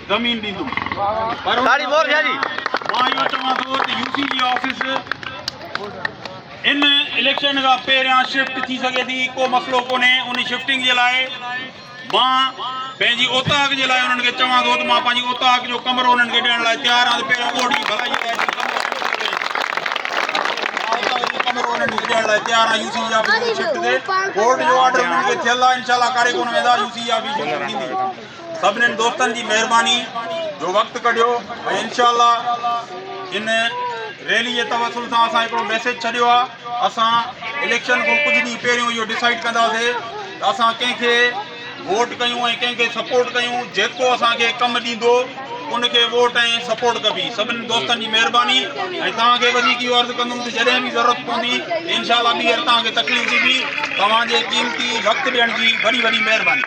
زمين ڏيندم پر ان تاڙي مور شاهه جي. مان اهو چوان ٿو ته يو سي جي آفيس ان اليڪشن کان پهريان شفٽ ٿي سگهي ٿي ڪو مسئلو ڪونهي ان شفٽنگ جي لاء مان پنهنجي اوطاق جي لاء انهن کي چوان ٿو ته مان پنهنجي اوطاق جو ڪمرو انهن کي ڏيڻ لاء تيار آهيان ته پهريان ڳوٺ جي ڀلائي جي لاء مان اوطاق جو ڪمرو انهن کي ڏيڻ لاء تيار آهيان يو سي جي آفيس ۾ شفٽ تي ڪورٽ جو آرڊر انهن کي ٿيل آهي انشاء الله ڪاري ڪونه ويندا يو سي جي آفيس شفٽ ٿيندي سڀني دوستن جي مهرباني جو وقت ڪڍيو ۽ انشاء الله ان ريلي جي توسل سان اسان هڪڙو ميسيج ڇڏيو آهي اسان اليڪشن کان ڪجهه ڏينهن پهريون اهو ڊسائيڊ ڪنداسي ته اسان ڪنهن کي ووٽ ڪيون ۽ ڪنهن کي سپورٽ ڪيون جيڪو اسان کي ڪم ڏيندو ان کي ووٽ ۽ سپورٽ ڪبي سڀني دوستن جي مهرباني ۽ توهان کي وڌيڪ اهو عرض ڪندم ته جڏهن به ضرورت پوندي ته انشاء الله ٻيهر توهان کي تڪليف ڏبي توهان جي قيمتي وقت ڏيڻ جي وڏي وڏي مهرباني.